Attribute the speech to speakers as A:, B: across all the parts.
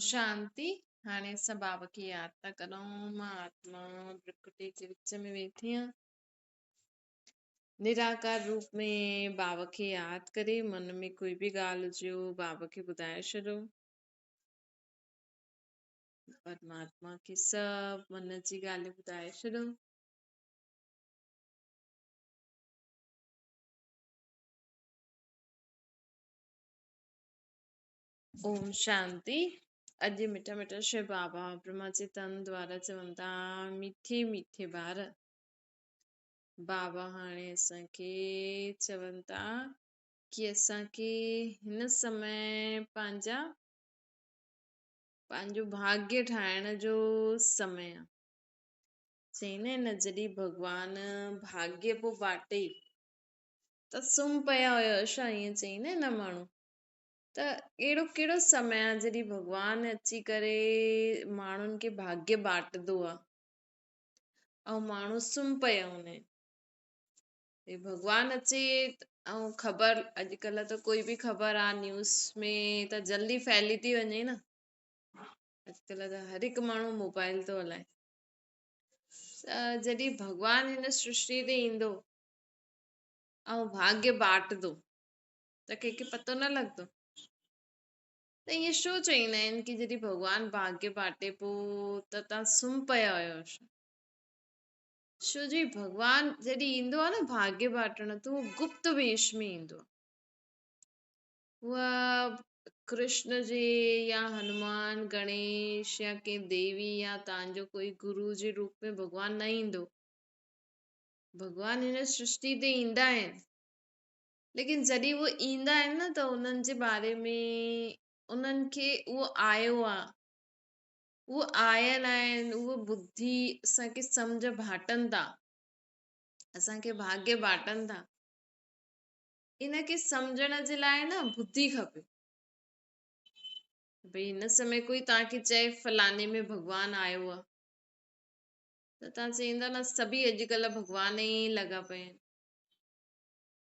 A: شانتي. هاڻي اسان بابا کي ياد ٿا ڪرون. مان آتما ڀرڪٽي جي وچ ۾ ويٺي آهيان. نراڪار روپ ۾ بابا کي ياد ڪري من ۾ ڪوئي به ڳالهه هجي اهو بابا کي ٻڌائي ڇڏيو. پرماتما کي سڀ من جي ڳالهيون ٻڌائي ڇڏيو. اوم شانتي. اڄ مٺا مٺا شو بابا برهما جي تن دوارا چون ٿا مٺي مٺي ٻار. بابا هاڻي اسان کي چون ٿا ڪي اسان کي هن سمي پنهنجو ڀاگيه ٺاهڻ جو سمي آ. چئيندا آهن نه جڏهن ڀڳوان ڀاگيه پوءِ باٽي ته سمهي پيا هيو ڇا، ائين چئيندا آهن نه ماڻهو. ته اهڙو ڪهڙو سمي آ جڏهن ڀڳوان اچي ڪري ماڻهن کي ڀاگيه باٽندو آ ۽ ماڻهو سمهي پيا هوندا آهن. ڀئي ڀڳوان اچي ۽ خبر اڄڪلهه ته ڪوئي به خبر آ نيوز ۾ ته جلدي ڦهلي ٿي وڃي نه. اڄڪلهه ته هر هڪ ماڻهو موبائل ٿو هلائي. ته جڏهن ڀڳوان هن سرشٽي تي ايندو ۽ ڀاگيه باٽندو ته ڪنهن کي پتو نه لڳندو. ته ائين ڇو چئيندا آهن ڪي جڏهن ڀڳوان ڀاگيه باٽي پوءِ ته توهان سمهي پيا آهيو ڇا؟ ڇو جي ڀڳوان جڏهن ايندو آهي نه ڀاگيه باٽڻ ته اهو گپت ويش ۾ ايندو آهي. اها ڪرشن جي يا هنومان گڻيش يا ڪنهن ديوي يا توهان جو ڪوئي گرو جي روپ ۾ ڀڳوان نه ايندو. ڀڳوان هن سرشٽي تي ايندا آهن، ليڪن جڏهن اهي ايندا آهن نه ته انهن جي باري ۾ انهن کي اهو آيو آهي، اهو آيل آهن، اهو ٻڌي اسان کي سمجهه ڀاٽن ٿا، اسان کي ڀاگيه ڀاٽن ٿا. ان کي سمجهڻ جي لاءِ نه ٻڌي کپي. ڀئي هن سمي ڪوئي توهان کي چئي فلاڻي ۾ ڀڳوان آيو آهي ته توهان چئيندا نه سڀئي اڄڪلهه ڀڳوان ئي لڳا پيا آهن.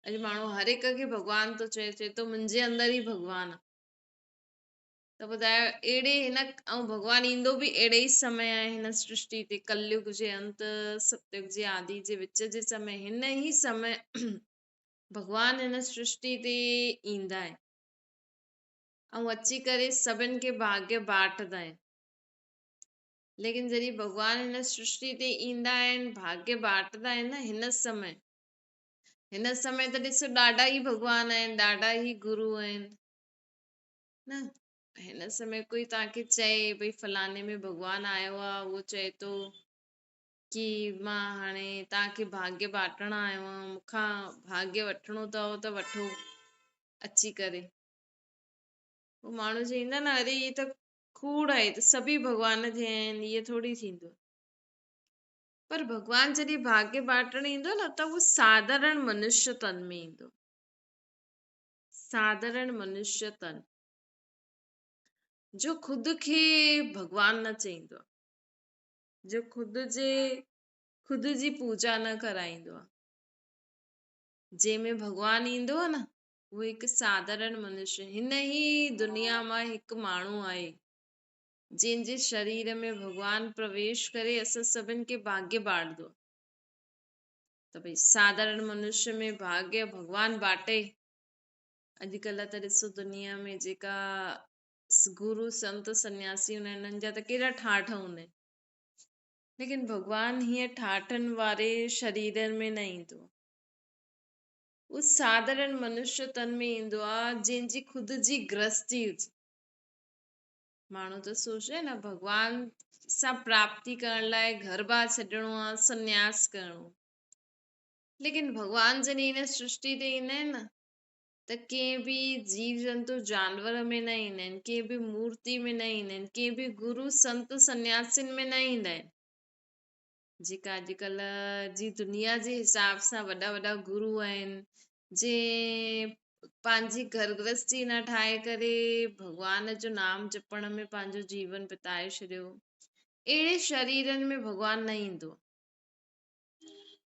A: اڄ ماڻهو هر هڪ کي ڀڳوان ٿو چئي، چئي ٿو منهنجي اندر ئي ڀڳوان آهي. ته ٻڌايو اهڙي هن ۽ ڀڳوان ايندو به اهڙي ئي سمي آهي هن سرشٽي تي، ڪليگ جي انت ستيگ جي آدي جي وچ جي سمي، هن ئي سمي ڀڳوان هن سرشٽي تي ايندا آهن ۽ اچي ڪري سڀن کي ڀاگيه باٽندا آهن. ليڪن جڏهن ڀڳوان هن سرشٽي تي ايندا آهن ڀاگيه باٽندا آهن نه، هن سمي ته ڏسو ڏاڍا ئي ڀڳوان آهن، ڏاڍا ئي گرو آهن نه. هن سمي ڪوئي توهان کي چئي ڀئي فلاڻي ۾ ڀڳوان آيو آهي، اهو چئي ٿو ڪي مان هاڻي توهان کي ڀاگيه باٽڻ آيو آهيان، مون کان ڀاگيه وٺڻو اٿو ته وٺو اچي ڪري. پوءِ ماڻهو چئيندا نه اري هي ته ڪوڙ آهي، ته سڀئي ڀڳوان ٿيا آهن، ائين ٿوري ٿيندو. پر ڀڳوان جڏهن ڀاگيه باٽڻ ايندو نه ته اهو ساڌارڻ منشيه تن ۾ ايندو، ساڌارڻ منشيه تن جو خود کي ڀڳوان نه چئيندو آهي، جو خود جي پوڄا نه ڪرائيندو آهي. جنهن ۾ ڀڳوان ايندو آهي نه اهو هڪ ساڌارڻ منشيه، هن ئي دنيا مان هڪ ماڻهو آهي جنهن جي شرير ۾ ڀڳوان پرويش ڪري اسان سڀن کي ڀاگيه باٽندو آهي. ته ڀئي ساڌارڻ منشيه ۾ ڀاگيه ڀڳوان باٽي. اڄڪلهه ته ڏسو دنيا ۾ جيڪا گرو سنت سنياسي هوندا آهن انهن جا ته ڪهڙا ٺاٺ هوندا آهن، ليڪن ڀڳوان هيئن ٺاٺن واري شريرن ۾ نه ايندو، اهو ساڌارڻ منشيه تن ۾ ايندو آهي جنهن جي خود جي گرهستي هجي. ماڻهو ته سوچي نه ڀڳوان سان پراپتي ڪرڻ لاءِ گهر بار ڇڏڻو آهي، سنياس ڪرڻو، ليڪن ڀڳوان جڏهن هن سرشٽي تي ايندا آهن نه ته ڪنهن به جيو جنتو جانور ۾ نه ايندا آهن، ڪنهن به مورتي ۾ نه ايندا آهن، ڪنهن به گرو سنت سنياسين ۾ نه ايندا آهن. جيڪا اڄڪلهه جي دنيا جي حساب سان وڏا وڏا گرو آهن جي پنهنجي گهر گرهستي نه ٺاهي ڪري ڀڳوان جو نام جپڻ ۾ پنهنجو جيون بتائي ڇڏيو، اهڙي شريرن ۾ ڀڳوان نه ايندو.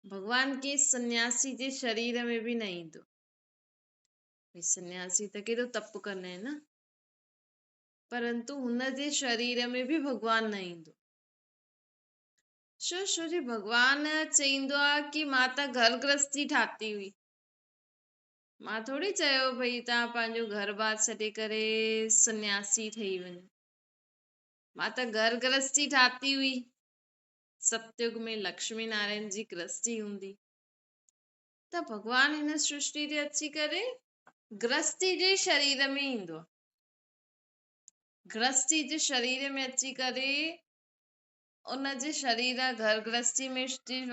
A: ڀڳوان ڪنهن سنياسي جي شرير ۾ به نه ايندو. ڀئي سنياسي ته ڪيڏو تپ ڪندا آهن نه، پرنتو هن جي شرير ۾ به ڀڳوان نه ايندو. ڇو؟ ڇو جي ڀڳوان چئيندو آ ڪي مان ته گهر گرهستي ٺاتي هئي. مان ٿوري چيو ڀئي توهان پنهنجو گهر بار ڇڏي ڪري سنياسي ٺهي وڃو. مان ته گهر گرهستي ٺاتي هئي. ستيگ ۾ لڪشمي نارائڻ جي گرهستي هوندي. ته ڀڳوان هن سرشٽي تي اچي ڪري گرهستي جي شرير ۾ ايندو آ. گرهستي جي شرير ۾ اچي ڪري ان جي شرير گهر گرهستي ۾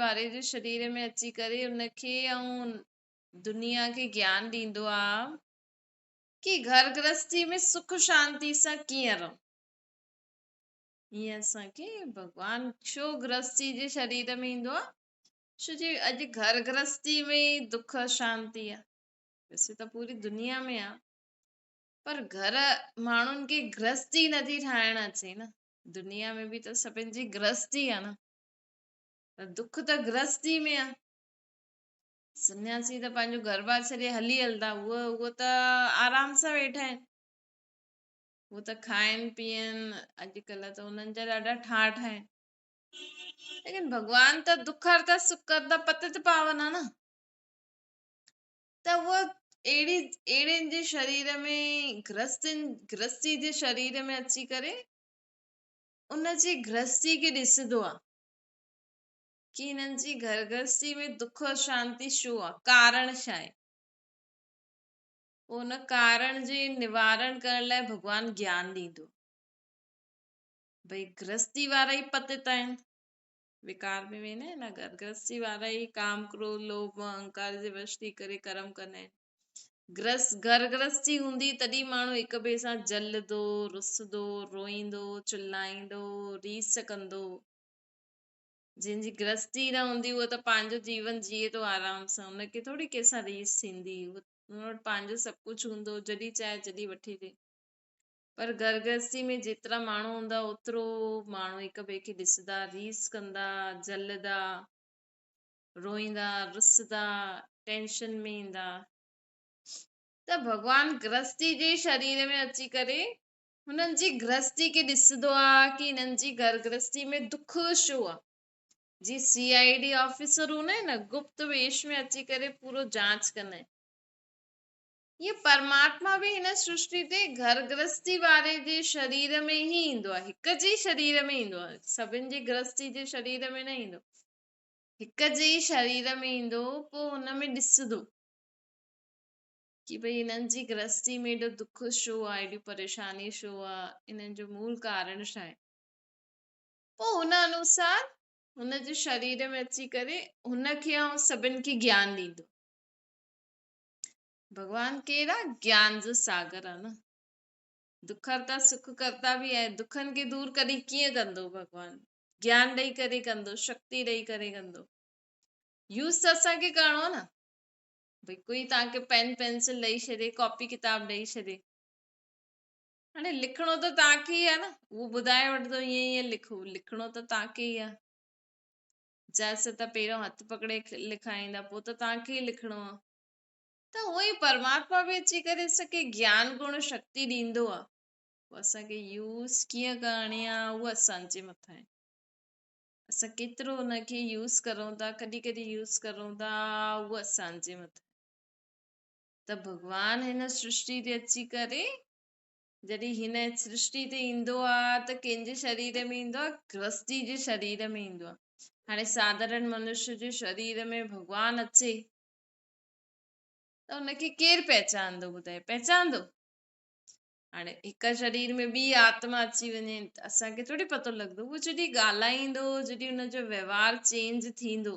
A: واري جي شرير ۾ اچي ڪري ان کي ۽ دنيا کي گيان ڏيندو آ ڪي گهر گرهستي ۾ سک شانتي سان ڪيئن رهون. ائين اسان کي ڀڳوان ڇو گرهستي جي شرير ۾ ايندو آ؟ ڇو جي اڄ گهر گرهستي ۾ ئي دک شانتي آ. ويسي ته پوري دنيا ۾ آ، پر گهر ماڻهن کي گرهستي نٿي ٺاهڻ اچي نه. دنيا ۾ به ته سڀن جي گرهستي آ نه، ته دک ته گرهستي ۾ آ. سنياسي ته پنهنجو گهر بار ڇڏي هلي هلندا، اهي ته آرام سان ويٺا آهن، اهي ته کائن پيئن، اڄڪلهه ته انهن جا ڏاڍا ٺاٺ آهن. ليڪن ڀڳوان ته دک هرتا سک ڪرتا پتت پاون آ نه، ته اهو اهڙين جي شرير ۾ گرهستي جي شرير ۾ اچي ڪري ان جي گرهستي کي ڏسندو آ ڪي هنن جي گهر گرهستي ۾ دک اشانتي ڇو آ، ڪارڻ ڇا آهي. پوء ان ڪارڻ جي نوارڻ ڪرڻ لاء ڀڳوان گيان ڏيندو. ڀئي گرهستي وارا ئي پتت آهن، وڪار ۾ ويندا آهن نه، گهر گرهستي وارا ئي ڪام ڪروڌ لوڀ اهنڪار جي وش ٿي ڪري ڪرم ڪندا آهن. گهر گرهستي هوندي تڏهن ماڻهو هڪ ٻئي سان جلدو، رسندو، روئيندو، چلائيندو، ريس ڪندو. جنهن جي گرهستي نه هوندي اهو ته پنهنجو جيون جيئي ٿو آرام سان، ان کي ٿوري ڪنهن سان ريس ٿيندي، ان وٽ پنهنجو سڀ ڪجهه هوندو، جڏهن چاهي جڏهن وٺي ڏي. پر گهر گرهستي ۾ جيترا ماڻهو هوندا اوترو ماڻهو هڪ ٻئي کي ڏسندا، ريس ڪندا، جلدا، روئيندا، رسندا، ٽينشن ۾ ايندا. ته ڀڳوان گرهستي جي شرير ۾ اچي ڪري هنن جي گرهستي کي ڏسندو آ ڪي هنن جي گهر گرهستي ۾ دک ڇو آ. جي سي I D officer هوندا آهن نه، گپت ويش ۾ اچي ڪري پورو جانچ ڪندا آهن. ائين پرماتما به هن سرشٽي تي گهر گرهستي واري جي شرير ۾ ئي ايندو آهي، هڪ جي شرير ۾ ايندو آهي، سڀن جي گرهستي جي شرير ۾ نه ايندو، هڪ جي ئي شرير ۾ ايندو، پوء هن ۾ ڏسندو ڪي ڀئي هنن جي گرهستي ۾ ايڏو دک ڇو آهي، ايڏي پريشاني ڇو آهي، انهن جو مول ڪارڻ ڇا آهي. پوء ان انوسار هن جي شرير ۾ اچي ڪري هن کي ۽ سڀن کي گيان ڏيندو. ڀڳوان ڪير آ؟ گيان جو ساگر آ نه. دک هرتا سک ڪرتا به آهي. دکن کي دور ڪڏهن ڪيئن ڪندو ڀڳوان؟ گيان ڏئي ڪري ڪندو، شڪتي ڏئي ڪري ڪندو. يوز ته اسان کي ڪرڻو آ نه. ڀئي ڪوئي توهان کي پين پينسل ڏئي ڇڏي، ڪاپي ڪتاب ڏئي ڇڏي، هاڻي لکڻو ته توهان کي ئي آ نه. اهو ٻڌائي وٺندو ائين ائين لکو، لکڻو ته توهان کي ئي آ. جس ته پهريون هٿ پڪڙي لکائيندا، پوء ته توهان کي ئي لکڻو آ. ته اونئن ئي پرماتما به اچي ڪري اسان کي گيان گڻ شڪتي ڏيندو آ، پوء اسان کي يوز ڪيئن ڪرڻي آ اهو اسان جي مٿان آهي. اسان ڪيترو ان کي يوز ڪرون ٿا، ڪڏهن ڪڏهن يوز ڪرون ٿا، اهو اسان جي مٿان آهي. ته ڀڳوان هن سرشٽي تي اچي ڪري جڏهن هن سرشٽي تي ايندو آ ته ڪنهن جي شرير ۾ ايندو آ؟ گرهستي جي شرير ۾ ايندو آ. هاڻي ساڌارڻ منشي جي شرير ۾ ڀڳوان اچي ته ان کي ڪير پهچاندو؟ ٻڌائي پهچاندو؟ هاڻي هڪ شرير ۾ ٻي آتما اچي وڃي ته اسان کي ٿوري پتو لڳندو. هو جڏهن ڳالهائيندو، جڏهن ان جو وهنوار چينج ٿيندو،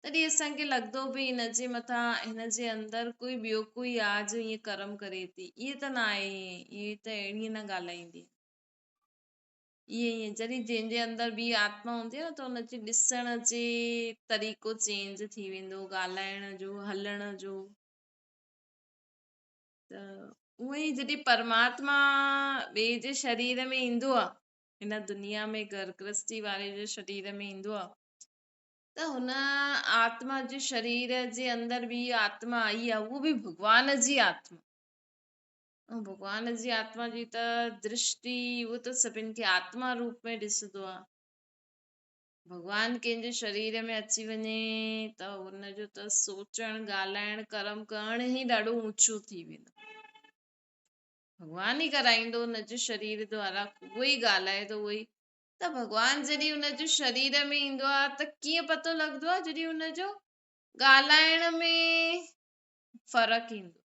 A: تڏهن اسان کي لڳندو به هن جي مٿان، هن جي اندر ڪوئي ٻيو ڪوئي آ جو ائين ڪرم ڪري ٿي. ائين ته نه آهي، ائين ته اهڙي نه ڳالهائيندي. ائين ائين جڏهن جنهن جي اندر ٻي آتما هوندي آهي نه ته ان جي ڏسڻ جي طريقو چينج ٿي ويندو، ڳالهائڻ جو، هلڻ جو. ته اونئن ئي جڏهن پرماتما ٻئي جي شرير ۾ ايندو آ، هن دنيا ۾ گهر گرهستي واري جي شرير ۾ ايندو آ، ته هن آتما جي شرير جي اندر ٻي آتما آئي آ، اهو به ڀڳوان جي آتما. ऐं भॻवान जी आत्मा जी त दृष्टि उहो त सभिनि खे आत्मा रूप में ॾिसंदो आहे। भॻवान कंहिंजे शरीर में अची वञे त हुनजो त सोचणु, ॻाल्हाइणु, कर्म करणु ई ॾाढो ऊंचो थी वेंदो। भॻवान ई कराईंदो हुनजे शरीर द्वारा, उहो ई ॻाल्हाए थो, उहो ई। त भॻवान जॾहिं हुनजे शरीर में ईंदो आहे त कीअं पतो लॻंदो आहे? जॾहिं हुनजो ॻाल्हाइण में फ़र्क़ु ईंदो।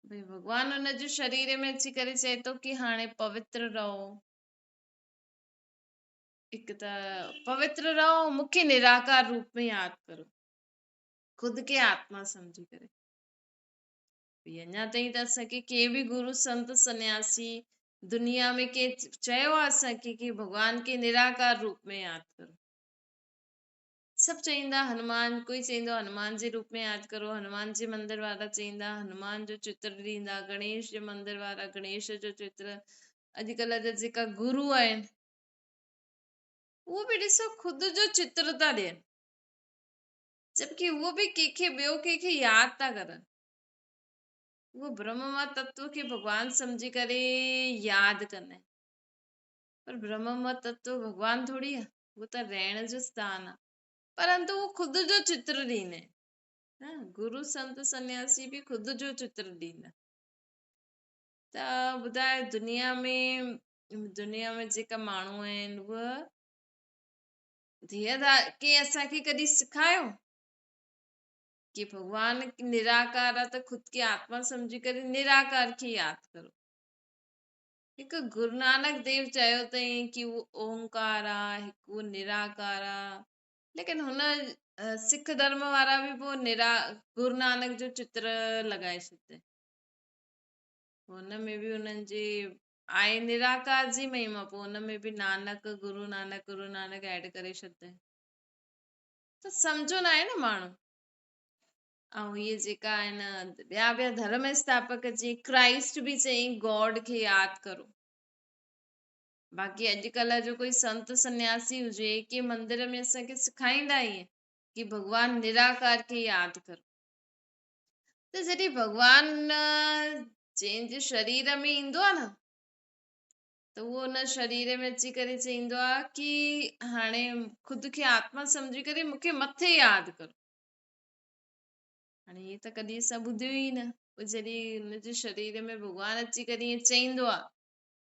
A: भई भॻवान हुनजे शरीर में अची करे चए थो की हाणे पवित्र रहो, हिकु त पवित्र रहो, मूंखे निराकार रूप में यादि करो, ख़ुदि खे आत्मा सम्झी करे। भई अञा ताईं त असांखे कंहिं बि गुरू, संत, सन्यासी दुनिया में कंहिं चयो आहे असांखे की भॻवान खे निराकार रूप में यादि करो। सभु चईंदा हनुमान, कोई चईंदो हनुमान जे रूप में यादि करो, हनुमान जे मंदिर वारा चईंदा हनुमान जो चित्र ॾींदा, गणेश जे मंदिर वारा गणेश जो चित्र। अॼुकल्ह जा जेका गुरू आहिनि उहो बि ॾिसो ख़ुदि जो चित्र था ॾियनि, जबकि उहो बि कंहिंखे ॿियो कंहिंखे यादि था करनि। उहो ब्रह्म तत्व खे भॻवान सम्झी करे यादि कंदा आहिनि, पर ब्रह्म तत्व भॻवान थोरी आहे, उहो त रहण जो स्थान आहे, परंतु उहो ख़ुदि जो चित्र ॾींदा आहिनि। हा, गुरू संत सन्यासी बि ख़ुदि जो चित्र ॾींदा। त ॿुधाए दुनिया में जेका माण्हू आहिनि उहे धीअ कंहिं असांखे कॾहिं सेखारियो की भॻवान निराकार आहे त ख़ुदि खे आत्मा सम्झी करे निराकार खे यादि करो। हिकु गुरू नानक देव चयो अथई की उहो ओंकार आहे, हिकु उहो निराकार आहे, लेकिन हुन सिख धर्म वारा बि पोइ गुरू नानक जो चित्र लॻाए छॾींदा। हुन में बि हुननि जी आहे निराकार जी महिमा, पोइ हुन में बि नानक, गुरू नानक, गुरू नानक ऐड करे छॾींदा। त सम्झो न आहे न माण्हू। ऐं इहे जेका आहिनि ॿिया ॿिया धर्म स्थापक, जीअं क्राइस्ट बि चयईं गॉड खे यादि करो। बाक़ी अॼुकल्ह जो कोई संत सन्यासी हुजे, की मंदिर में असांखे सेखारींदा ईअं की भॻवान निराकार खे यादि करो। त जॾहिं भॻवान जंहिंजे शरीर में ईंदो आहे न, त उहो हुन शरीर में अची करे चईंदो आहे की हाणे ख़ुदि खे आत्मा सम्झी करे मूंखे मथे यादि करो। हाणे इहो त कॾहिं असां ॿुधियो ई न। पोइ जॾहिं हुनजे शरीर में भॻवान अची करे ईअं चईंदो आहे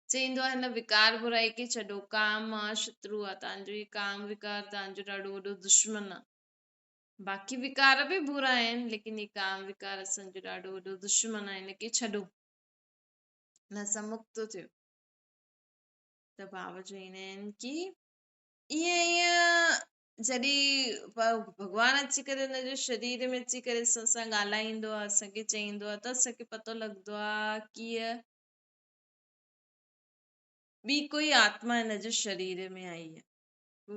A: हिन विकार बुराई खे छॾो, काम आहे, शत्रु आहे तव्हांजो, इहो काम विकार तव्हांजो ॾाढो वॾो दुश्मन आहे। बाक़ी विकार बि बुरा आहिनि, लेकिन इहे काम विकार असांजो ॾाढो वॾो दुश्मन आहे, हिनखे छॾो, हिन सां मुक्त थियो। त भाव चईंदा आहिनि की ईअं ईअं जॾहिं भॻवान अची करे हुनजे शरीर में अची करे असां सां ॻाल्हाईंदो आहे, असांखे चईंदो आहे, त असांखे पतो लॻंदो आहे की ॿी कोई आत्मा हिन जे शरीर में आई आहे।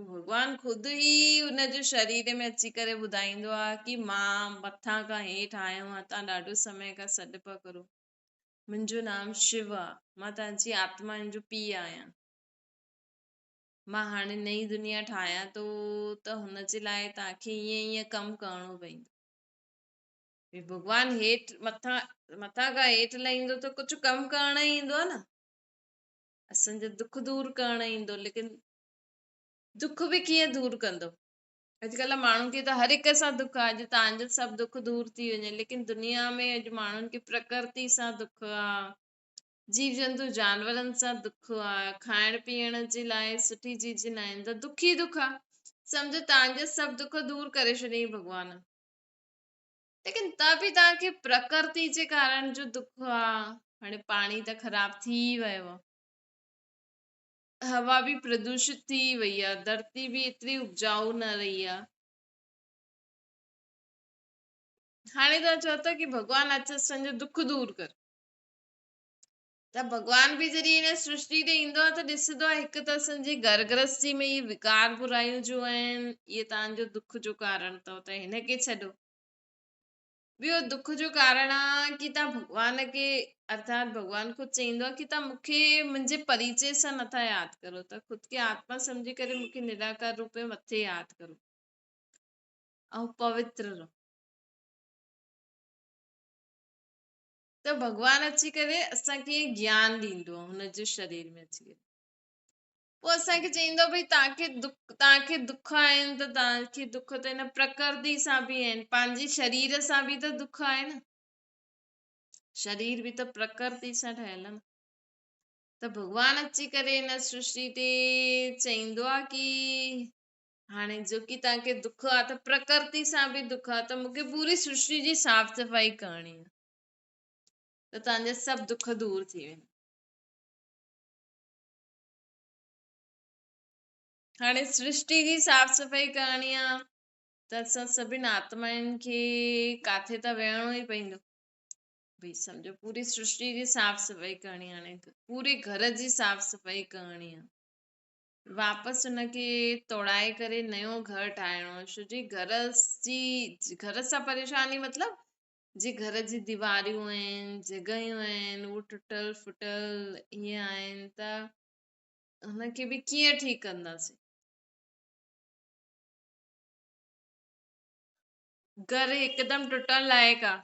A: भॻवान ख़ुदि ई हुनजे शरीर में अची करे ॿुधाईंदो आहे की मां मथां खां हेठि आयो आहियां, तव्हां ॾाढो समय खां सॾु पिया करो, मुंहिंजो नाम शिव आहे, मां तव्हांजी आत्मा जो पीउ आहियां, मां हाणे नई दुनिया ठाहियां थो, त हुनजे लाइ तव्हांखे ईअं ईअं कमु करिणो पवंदो। भॻवान हेठि मथां मथां खां हेठि लहींदो त कुझु कमु करणु ईंदो आहे न, असांजो दुख दूर करणु ईंदो, लेकिन दुख बि कीअं दूर कंदो? अॼुकल्ह माण्हुनि खे त हर हिक सां दुख आहे, अॼु तव्हांजो सभु दुख दूर थी वञे, लेकिन दुनिया में अॼु माण्हुनि खे प्रकृति सां दुख आहे, जीव जंतु जानवरनि सां दुख आहे, खाइण पीअण जे लाइ सुठी चीज़ न आहिनि, त दुख ई दुख आहे। सम्झो तव्हांजा सभु दुख दूर करे छॾियईं भॻवान, लेकिन त बि तव्हांखे प्रकृति जे कारण जो दुख आहे, हाणे पाणी त ख़राबु थी वियो आहे, हवा बि प्रदूषित थी वई आहे, धरती बि एतिरी उपजाऊ न रही आहे। हाणे तव्हां चओ था की भॻवान अच असांजो दुख दूर कर, त भॻवान बि जॾहिं हिन सृष्टि ते ईंदो आहे त ॾिसंदो आहे हिकु त असांजी घर गृहस्थी में इहे विकार बुरायूं जो आहिनि इहे तव्हांजो दुख जो कारण अथव, त हिनखे छॾो। ॿियो दुख जो कारण आहे की तव्हां भॻवान खे, अर्थात भॻवान ख़ुदि चईंदो आहे की तव्हां मूंखे मुंहिंजे परिचय सां नथा यादि करो, त ख़ुदि खे आत्मा सम्झी करे मूंखे निराकार रूप में मथे यादि करो ऐं पवित्र रहो। ته ڀڳوان اچي ڪري اسان کي گيان ڏيندو آهي هن جي شرير ۾ اچي ڪري. پوء اسان کي چئيندو ڀئي توهان کي دک آهن ته توهان کي دک ته هن پرڪرتي سان به آهن، پنهنجي شرير سان به ته دک آهي نه، شرير به ته پرڪرتي سان ٺهيل آهي نه. ته ڀڳوان اچي ڪري هن سرشٽي تي چئيندو آهي ڪي هاڻي جو ڪي توهان کي دک آهي ته پرڪرتي سان به دک آهي، ته مون کي پوري سرشٽي جي صاف صفائي ڪرڻي آهي ته توهان جا سڀ دک دور ٿي ويندا. هاڻي سرشٽي جي صاف صفائي ڪرڻي آهي ته اسان سڀني آتمائن کي ڪاٿي ته ويهڻو ئي پوندو. ڀئي سمجهو پوري سرشٽي جي صاف صفائي ڪرڻي آهي، هاڻي پوري گهر جي صاف صفائي ڪرڻي آهي، واپس ان کي توڙائي ڪري نيو گهر ٺاهڻو آهي. ڇو جي گهر سان پريشاني مطلب جي گهر جي ديواريون آهن، جڳهيون آهن، اهو ٽٽل ڦٽل ائين آهن ته هن کي به ڪيئن ٺيڪ ڪنداسين؟ گهر هڪدم ٽٽڻ لائق آهي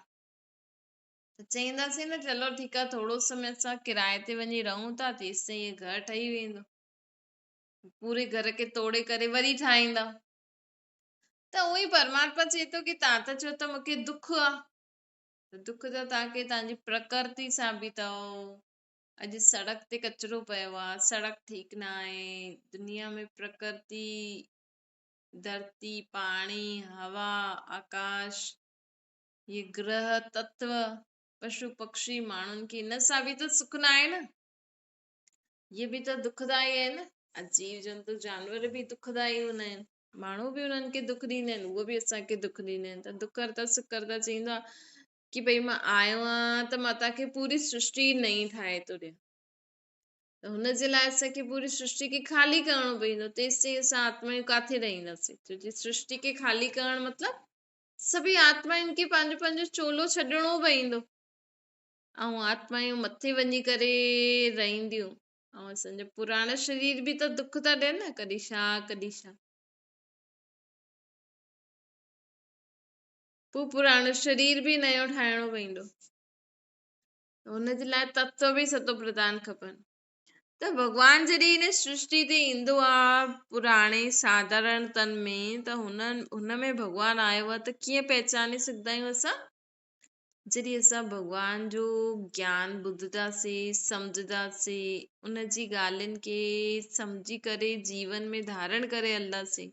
A: ته چئينداسين نه چلو ٺيڪ آهي ٿورو سمي اسان ڪرائي تي وڃي رهون ٿا، تيستائين هي گهر ٺهي ويندو. پوري گهر کي توڙي ڪري وري ٺاهيندا. ته اهو ئي پرماتما چئي ٿو ڪي توهان ته چئو ته مون کي دک آهي، ته دک ته توهان کي توهان جي پرڪرتي سان به اٿو. اڄ سڙڪ تي ڪچرو پيو آهي، سڙڪ ٺيڪ نه آهي، دنيا ۾ پرڪرتي، ڌرتي، پاڻي، هوا، آڪاش، هي گرهه تتو، پشو پکشي، ماڻهن کي ان سان به ته سک نه آهي نه، هي به ته دکدائي آهي نه. جيو جنتو جانور به دکدائي هوندا آهن، ماڻهو به انهن کي دک ڏيندا آهن، اهي به اسان کي دک ڏيندا آهن. ته دک ڪرتا سک ڪرتا چئيندو آهي ڪي ڀئي مان آيو آهيان ته مان توهان کي پوري سرشٽي نئين ٺاهي ٿو ڏيان، ته هن جي لاءِ اسان کي پوري سرشٽي کي خالي ڪرڻو پوندو. تيستائين اسان آتمائون ڪاٿي رهنداسين؟ ڇو جي سرشٽي کي خالي ڪرڻ مطلب سڀئي آتمائن کي پنهنجو پنهنجو چولو ڇڏڻو پوندو ۽ آتمائون مٿي وڃي ڪري رهنديون. ۽ اسان جا پراڻا شرير به ته دک ٿا ڏين نه، ڪڏهن ڇا ڪڏهن ڇا. پوءِ پراڻو شرير به نيو ٺاهڻو پوندو، هن جي لاءِ تتو به ستو پرڌان کپن. ته ڀڳوان جڏهن هن سرشٽي تي ايندو آهي پراڻي ساڌارڻ تن ۾، ته هن ۾ ڀڳوان آيو آهي ته ڪيئن پهچاني سگهندا آهيون اسان؟ جڏهن اسان ڀڳوان جو گيان ٻڌنداسين، سمجهنداسين، ان جي ڳالهين کي سمجهي ڪري جيون ۾ ڌارڻ ڪري هلنداسين،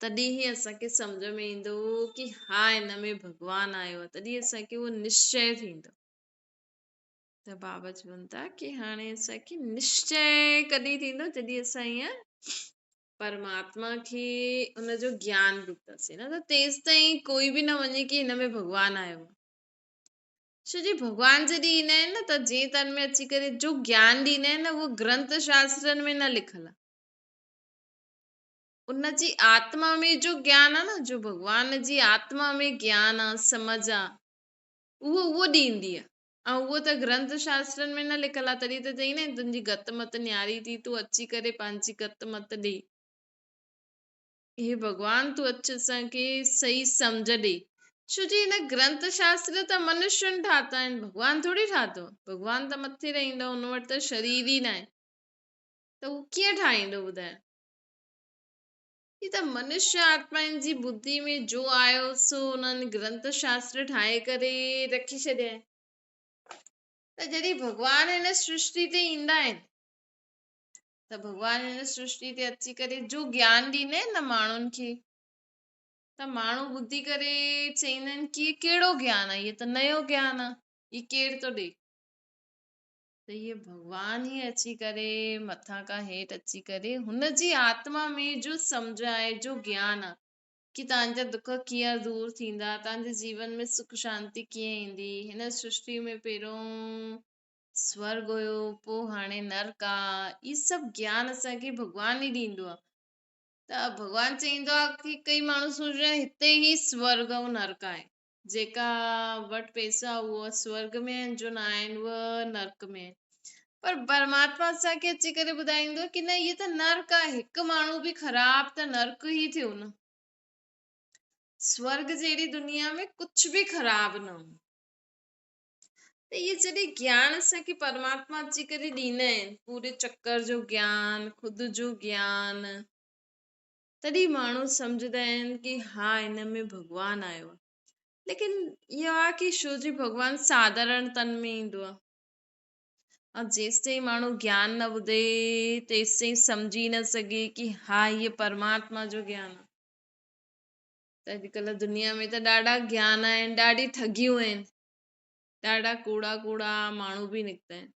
A: تڏهن ئي اسان کي سمجهه ۾ ايندو ڪي ها هن ۾ ڀڳوان آيو آهي، تڏهن اسان کي اهو نشچي ٿيندو. ته بابا چون ٿا ڪي هاڻي اسان کي نشچي ڪڏهن ٿيندو؟ جڏهن اسان ائين پرماتما کي ان جو گيان ٻڌنداسين نه، ته تيستائين ڪوئي به نه وڃي ڪي هن ۾ ڀڳوان آيو آهي. ڇو جي ڀڳوان جڏهن ايندا آهن نه ته جنهن تن ۾ اچي ڪري جو گيان ڏيندا آهن نه، اهو گرنٿ شاسترن ۾ نه لکيل آهي. ان جي آتما ۾ جو گيان آهي نه، جو ڀڳوان جي آتما ۾ گيان آهي، سمجهه آهي، اهو ڏيندي آهي. ۽ اهو ته گرنٿ شاسترن ۾ نه لکيل آهي. تڏهن ته چئيندا آهن تنهنجي گت مت نياري ٿي، تون اچي ڪري پنهنجي گت مت ڏي. هي ڀڳوان تون اچ اسان کي صحيح سمجهه ڏي. ڇو جي هن گرنٿ شاستر ته منشين ٺاتا آهن، ڀڳوان ٿوري ٺاتو. ڀڳوان ته مٿي رهندو، هن وٽ ته شرير ئي نه آهي، ته هو ڪيئن ٺاهيندو ٻڌايو؟ هي ته منشيه آتمائن جي ٻڌي ۾ جو آيو سو انهن گرنٿ شاستر ٺاهي ڪري رکي ڇڏيا آهن. ته جڏهن ڀڳوان هن سرشٽي تي ايندا آهن ته ڀڳوان هن سرشٽي تي اچي ڪري جو گيان ڏيندا آهن نه ماڻهن کي، ته ماڻهو ٻڌي ڪري چئيندا آهن ڪي هي ڪهڙو گيان آهي، هي ته نيو گيان آهي، هي ڪير ٿو ڏئي؟ ته هي ڀڳوان ئي اچي ڪري مٿان کان هيٺ اچي ڪري هن جي آتما ۾ جو سمجهه آهي، جو گيان آهي ڪي توهان جا دک ڪيئن دور ٿيندا، توهان جي جيون ۾ سک شانتي ڪيئن ايندي. هن سرشٽي ۾ پهريون سورگ هيو، پوءِ هاڻي نرڪ آهي، هي سڀ گيان اسان کي ڀڳوان ئي ڏيندو آهي. ته ڀڳوان چئيندو آهي ڪي ڪئي ماڻهو سوچندا آهن هتي ئي سورگ ۽ نرڪ آهي، جيڪا وٽ پئسا اهو سورگ ۾ آهن، جو نه آهن اهو نرڪ ۾ آهن. پر پرماتما اسان کي اچي ڪري ٻڌائيندو آهي ڪي نه هيءَ ته نرڪ آهي، هڪ ماڻهو به خراب ته نرڪ ئي ٿيو نه. سورگ جهڙي دنيا ۾ ڪجهه به خراب نه هوندو. त इहे जॾहिं ज्ञान असांखे परमात्मा अची करे ॾींदा आहिनि, पूरे चक्कर जो ज्ञान, ख़ुदि जो ज्ञान, तॾहिं माण्हू सम्झंदा आहिनि की हा हिन में भॻवानु आयो आहे। लेकिन इहो आहे की छो जी भॻवानु साधारण तन में ईंदो आहे, ऐं जेसि ताईं माण्हू ज्ञान न ॿुधे तेसि ताईं सम्झी न सघे की हा इहे परमात्मा जो ज्ञान आहे। त अॼुकल्ह दुनिया में त ॾाढा ज्ञान आहिनि, ॾाढी ठगियूं आहिनि, ॾाढा कूड़ा कूड़ा माण्हू बि निकिता आहिनि।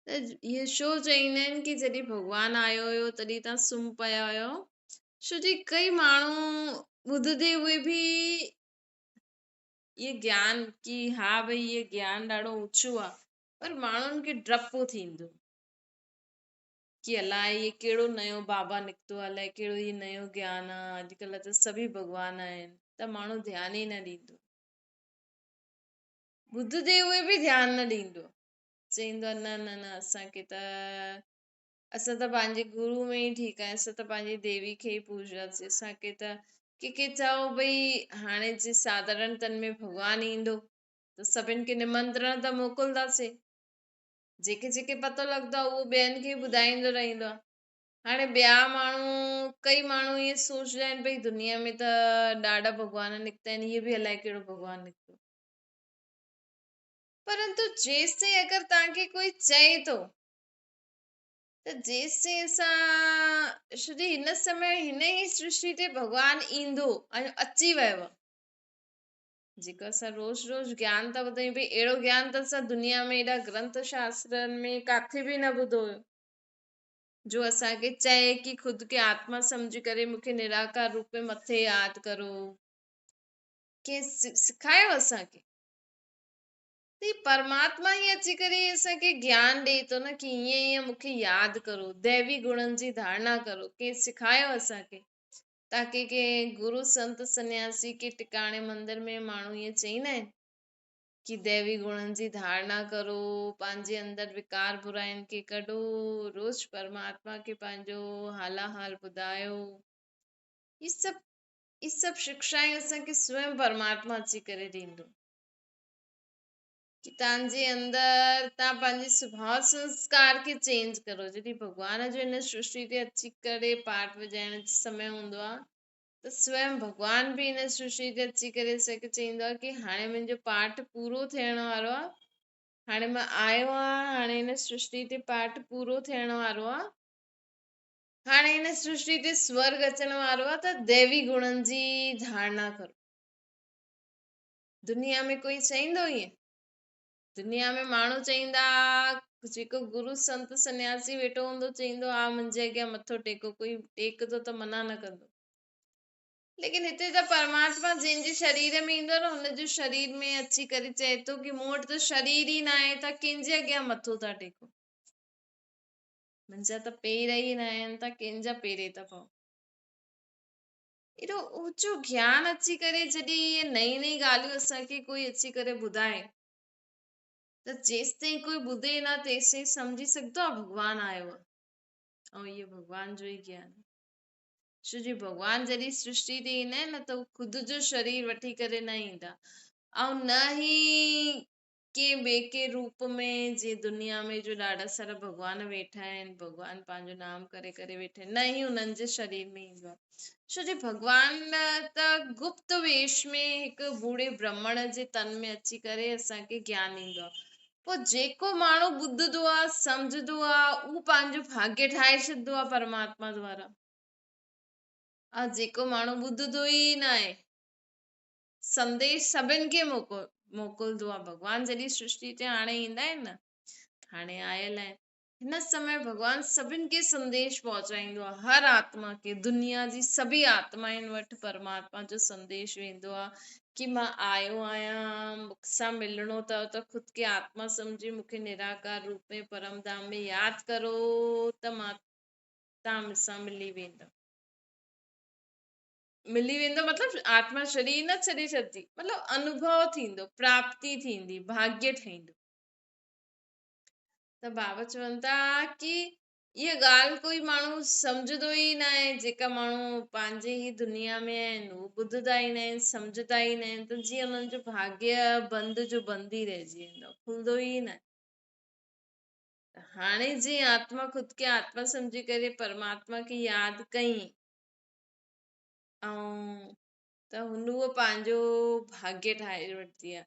A: त इहे छो चवंदा आहिनि की जॾहिं भॻवानु आयो हुयो तॾहिं तव्हां सुम्ही पिया हुयो, छो जी कई माण्हू ॿुधंदे हुए बि इहे ज्ञान की हा भई इहे ज्ञान ॾाढो ऊंचो आहे, पर माण्हुनि खे ड्रपो थींदो की अलाए इहे कहिड़ो नयो बाबा निकितो आहे, अलाए कहिड़ो इहे नयो ज्ञान आहे, अॼुकल्ह त सभई भॻवान आहिनि, त माण्हू ध्यान ई न ॾींदो, ॿुधंदे हुए बि ध्यानु न ॾींदो, चवंदो आहे न न न असांखे त असां त पंहिंजे गुरू में ई ठीकु आहियूं, असां त पंहिंजी देवी खे ई पूजंदासीं, असांखे त कंहिंखे चओ भई हाणे जे साधारण तन में भॻवानु ईंदो त सभिनि खे निमंत्रण त मोकिलिंदासीं, जेके जेके पतो लॻंदो आहे उहो ॿियनि खे ॿुधाईंदो रहंदो आहे। हाणे ॿिया माण्हू, कई माण्हू इहे सोचंदा आहिनि भई दुनिया में त ॾाढा भॻवान निकिता आहिनि, इहे बि अलाए कहिड़ो भॻवानु निकितो। परंतु जेसि ताईं अगरि तव्हांखे कोई चए थो त जेसि ताईं असां छो हिन समय हिन ई सृष्टि ते भॻवानु ईंदो ऐं अची वियो आहे, जेको असां रोज़ रोज़ ज्ञान था ॿुधायूं भई अहिड़ो ज्ञान त असां दुनिया में एॾा ग्रंथ शास्त्रनि में काथे बि न ॿुधो हुयो, जो असांखे चए की ख़ुदि खे आत्मा सम्झी करे मूंखे निराकार रूप में मथे यादि करो, कंहिं सिखायो असांखे? त परमात्मा ई अची करे असांखे ज्ञान ॾिए थो न की ईअं ईअं मूंखे यादि करो, दैवी गुणनि जी धारणा करो, कंहिं सिखायो असांखे? ताकी कंहिं गुरू संत सन्यासी के टिकाणे मंदिर में माण्हू ईअं चवंदा आहिनि की दैवी गुणनि जी धारणा करो, पंहिंजे अंदरि विकार बुराइनि खे कढो, रोज़ परमात्मा खे पंहिंजो हाला हाल ॿुधायो। इहे सभु शिक्षायूं असांखे स्वयं परमात्मा अची करे ॾींदो की तव्हांजे अंदरि तव्हां पंहिंजे स्वभाव संस्कार खे चेंज करो। जॾहिं भॻवान जो हिन सृष्टि ते अची करे पाठ वॼाइण जो समय हूंदो आहे त स्वयं भॻवानु बि हिन सृष्टि ते अची करे असांखे चवंदो आहे की हाणे मुंहिंजो पाठ पूरो थियण वारो आहे, हाणे मां आयो आहियां, हाणे हिन सृष्टि ते पाठ पूरो थियण वारो आहे, हाणे हिन सृष्टि ते स्वर्ग अचण वारो आहे, त दैवी गुणनि जी धारणा करो। दुनिया में कोई चवंदो ईअं? दुनिया में माण्हू चवंदा, जेको गुरू संत सन्यासी वेठो हूंदो चवंदो आहे मुंहिंजे अॻियां मथो टेको, कोई टेकंदो त मना न कंदो। लेकिन हिते त परमात्मा जंहिंजे शरीर में ईंदो न, हुनजो शरीर में अची करे चए थो की मूं वटि त शरीर ई न आहे, त कंहिंजे अॻियां मथो था टेको, मुंहिंजा त पेर ई न आहिनि, त कंहिंजा पेरे था पओ। एॾो ऊंचो ज्ञान अची करे जॾहिं इहे नई नई ॻाल्हियूं असांखे कोई अची करे ॿुधाए त जेसि ताईं कोई ॿुधे न तेसि ताईं सम्झी सघंदो आहे भॻवानु आयो आहे, ऐं इहो भॻवानु जो ई ज्ञान आहे। छो जो भॻवानु जॾहिं सृष्टि ते ईंदा आहिनि न त हू ख़ुदि जो शरीर वठी करे न ईंदा, ऐं न ई कंहिं ॿिए के रूप में, जीअं दुनिया में जो ॾाढा सारा भॻवान वेठा आहिनि, भॻवानु पंहिंजो नाम करे करे वेठा आहिनि, न ई हुननि जे शरीर में ईंदो आहे। छो जो भॻवान त गुप्त वेश में हिकु बूढ़े ब्राह्मण जे तन में अची करे असांखे ज्ञान ॾींदो आहे। पोइ जेको माण्हू ॿुधंदो आहे, सम्झंदो आहे, उहो पंहिंजो भाग्य ठाहे छॾींदो आहे परमात्मा द्वारा। ऐं जेको माण्हू ॿुधंदो ई न आहे, संदेश सभिनि खे मोकिलिंदो आहे भॻवानु। जॾहिं सृष्टि ते हाणे ईंदा आहिनि न, हाणे आयल आहिनि, हिन समय भॻवानु सभिनि खे संदेश पहुचाईंदो आहे, हर आत्मा खे, दुनिया जी सभी आत्मायुनि वटि परमात्मा जो संदेश वेंदो आहे की मां आयो आहियां, मूंसां मिलणो अथव त ख़ुदि खे आत्मा सम्झी मूंखे निराकार रूप में परम धाम में यादि करो त मां तव्हां मूंसां मिली वेंदव। मिली वेंदो मतिलबु आत्मा शरीर न छॾे छॾंदी, मतिलबु अनुभव थींदो, प्राप्ति थींदी, भाग्य ठहींदो। त बाबा चवनि था की اها ڳالهه ڪوئي ماڻهو سمجهندو ئي نه آهي، جيڪا ماڻهو پنهنجي ئي دنيا ۾ آهن اهو ٻڌندا ئي نه آهن، سمجهندا ئي نه آهن ته جيئن انهن جو ڀاڳيه بند جو بند ئي رهجي ويندو آهي، کلندو ئي نه آهي. هاڻي جيئن آتما خود کي آتما سمجهي ڪري پرماتما کي ياد ڪئي ۽ ته هن اهو پنهنجو ڀاڳيه ٺاهي وٺندي آهي.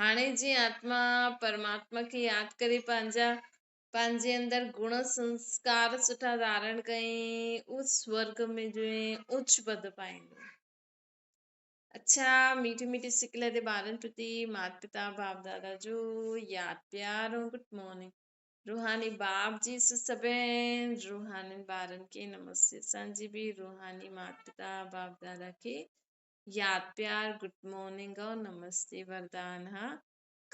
A: هاڻي جيئن آتما پرماتما کي ياد ڪري پنهنجا پنهنجي اندر گڻ سنسڪار سٺا ڌارڻ ڪئي، اهو سورگ ۾ جو اوچ پد پائيندو. اڇا ميٺي ميٺي سڪ لهندي ٻارن پرتي مات پتا باپ دادا جو ياد پيار ۽ گڊ مارننگ. روحاني باپ جي سڀين روحاني ٻارن کي نمستي. اسان جي به روحاني مات پتا باپ دادا کي ياد پيار گڊ مارننگ ۽ نمستي. وردان ها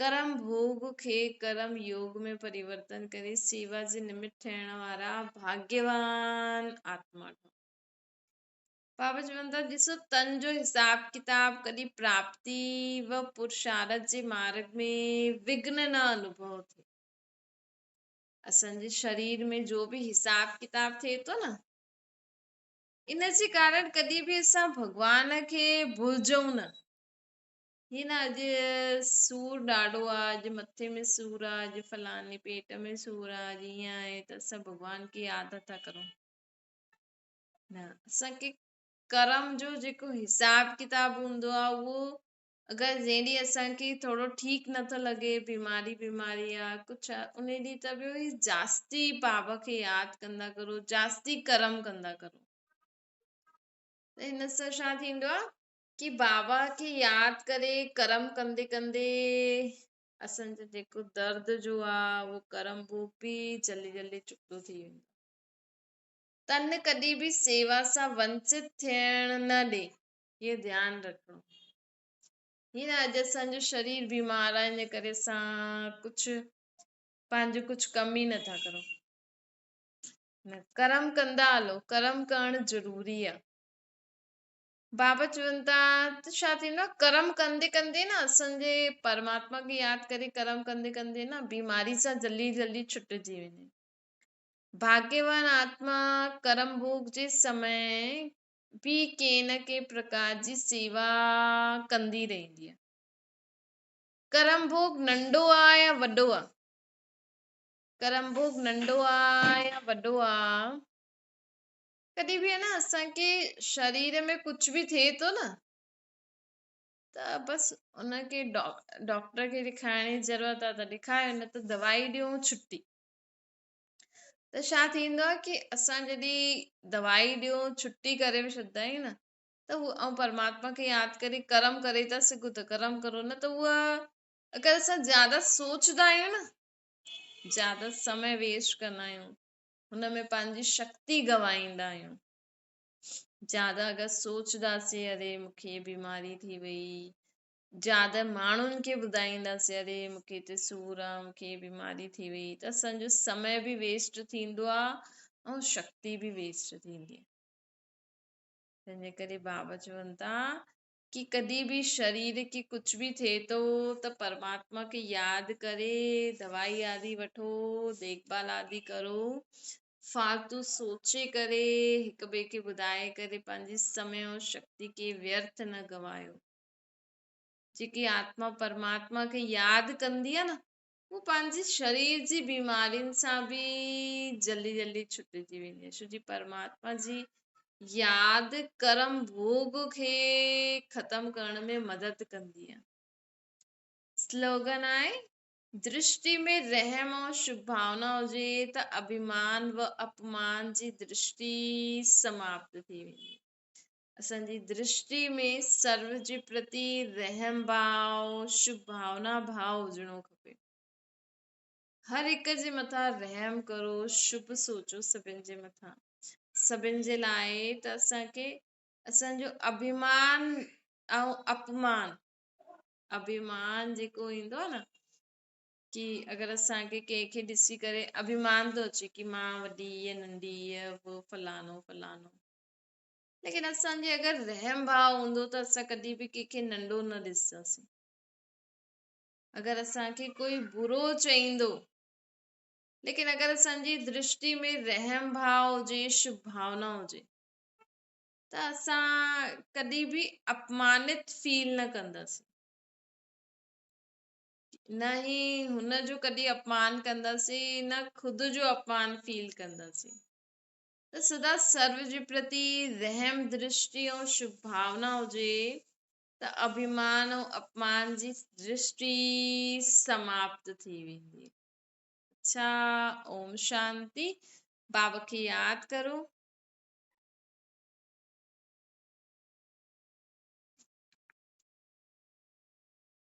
A: ڪرم ڀوڳ کي ڪرم يوگ ۾ پريورتن ڪري سيوا جي نمت ٺهڻ وارا ڀاڳيوان آتما ٺهو. بابا چون ٿا ڏسو تن جو حساب ڪتاب ڪڏهن پراپتي و پرشارت جي مارگ ۾ وگهن نه انوڀو ٿئي. اسان جي شرير ۾ جو به حساب ڪتاب ٿئي ٿو نه، ان جي ڪارڻ ڪڏهن به اسان ڀڳوان کي ڀلجون نه. هي نه اڄ سور ڏاڍو آ، اڄ مٿي ۾ سور آ، اڄ فلاڻي پيٽ ۾ سور آ، اڄ ائين آهي ته اسان ڀڳوان کي ياد نٿا ڪرون. نه، اسان کي ڪرم جو جيڪو حساب ڪتاب هوندو آ اهو اگر جنهن ڏينهن اسان کي ٿورو ٺيڪ نٿو لڳي، بيماري بيماري آ ڪجهه آ، ان ڏينهن ته ٻيو ئي جاستي بابا کي ياد ڪندا ڪرو، جاستي ڪرم ڪندا ڪرو. ته هن سان ڇا ٿيندو آ ڪي بابا کي ياد ڪري ڪرم ڪندي ڪندي اسان جو جيڪو درد جو آ اهو ڪرم ڀوڳ به جلدي جلدي چڪتو ٿي ويندو. تن ڪڏهن به سيوا سان ونچت ٿيڻ نه ڏي، اهو ڌيان رکڻو. هي نه اڄ اسان جو شرير بيمار آهي ان ڪري اسان ڪجهه پنهنجو ڪجهه ڪم ئي نٿا ڪرون. نه، ڪرم ڪندا هلو، ڪرم ڪرڻ ضروري آ. بابا چون ٿا ته ڇا ٿيندو آ ڪرم ڪندي ڪندي نه اسان جي پرماتما کي ياد ڪري ڪرم ڪندي ڪندي نه بيماري سان جلدي جلدي ڇٽجي ويندا آهيون. ڀاڳيوان آتما ڪرم ڀوڳ جي سمي به ڪنهن نه ڪنهن پرڪار جي سيوا ڪندي رهندي آهي. ڪرم ڀوڳ ننڍو آ يا وڏو آ؟ ڪرم ڀوڳ ننڍو آ يا وڏو آ؟ ڪڏهن به نه اسان کي شرير ۾ ڪجهه به ٿئي ٿو نه ته بس ان کي ڊاڪٽر کي ڏيکارڻ جي ضرورت آ ته ڏيکاريو، نه ته دوائي ڏيو ڇٽي. ته ڇا ٿيندو آ ڪي اسان جڏهن دوائي ڏيون ڇٽي ڪري به ڇڏندا آهيون نه ته هو ۽ پرماتما کي ياد ڪري ڪرم ڪري ٿا سگهون ته ڪرم ڪرو، نه ته اها اگر اسان زياده سوچدا آهيون نه، زياده سمي ويسٽ ڪندا آهيون، هن ۾ پنهنجي شڪتي گوائيندا آهيون. زياده اگر سوچداسين اري مونکي هي بيماري ٿي وئي، زياده ماڻهن کي ٻڌائينداسين اري مونکي هتي سور آ، مونکي هي بيماري ٿي وئي، ته اسان جو سمي به ويسٽ ٿيندو آ ۽ شڪتي به ويسٽ ٿيندي آ. تنهن جي ڪري بابا چون ٿا ڪي ڪڏهن به شرير کي ڪجهه به ٿئي ٿو ته پرماتما کي ياد ڪري دوائي آدي وٺو، ديک ڀال آدي ڪرو، فالتو سوچي ڪري هڪ ٻئي کي ٻڌائي ڪري پنهنجي سمي ۽ شڪتي کي ويرٿ نه گنوايو. جيڪي آتما پرماتما کي ياد ڪندي آهي نه هو پنهنجي شرير جي بيمارين سان به جلدي جلدي ڇٽجي ويندي آهي، ڇو جي پرماتما جي ياد ڪرم ڀوڳ کي ختم ڪرڻ ۾ مدد ڪندي آهي. سلوگن آهي، درشٽي ۾ رحم ۽ شڀ ڀاونا هجي ته اڀيمان و اپمان جي درشٽي سماپت ٿي ويندي. اسان جي درشٽي ۾ سرو جي پرتي رحم ڀاو، شڀ ڀاونا ڀاو هجڻو کپي. هر هڪ جي مٿان رحم ڪرو، شڀ سوچو سڀن جي مٿان، سڀن جي لاء ته اسان کي اسان جو اڀيمان ۽ اپمان، اڀيمان جيڪو ايندو آهي نه ڪي اگر اسان کي ڪنهن کي ڏسي ڪري اڀيمان ٿو اچي ڪي مان وڏي يا ننڍي يا هو فلاڻو فلاڻو، ليڪن اسان جي اگر رحم ڀاو هوندو ته اسان ڪڏهن به ڪنهن کي ننڍو نه ڏسنداسين. اگر اسان کي ڪوئي برو چئيندو ليڪن اگر اسان جي درشٽي ۾ رحم ڀاء هجي، شڀ ڀاونا هجي ته اسان ڪڏهن به اپمانت فيل نه ڪنداسين، نه ئي هن جو ڪڏهن اپمان ڪنداسين، نه خود جو اپمان فيل ڪنداسين. ته سدا سرو جي پرتي رحم درشٽي ۽ شڀ ڀاونا هجي ته اڀيمان ۽ اپمان جي درشٽي سماپت ٿي ويندي. اڇا، اوم شانتي. بابا کي ياد ڪرو.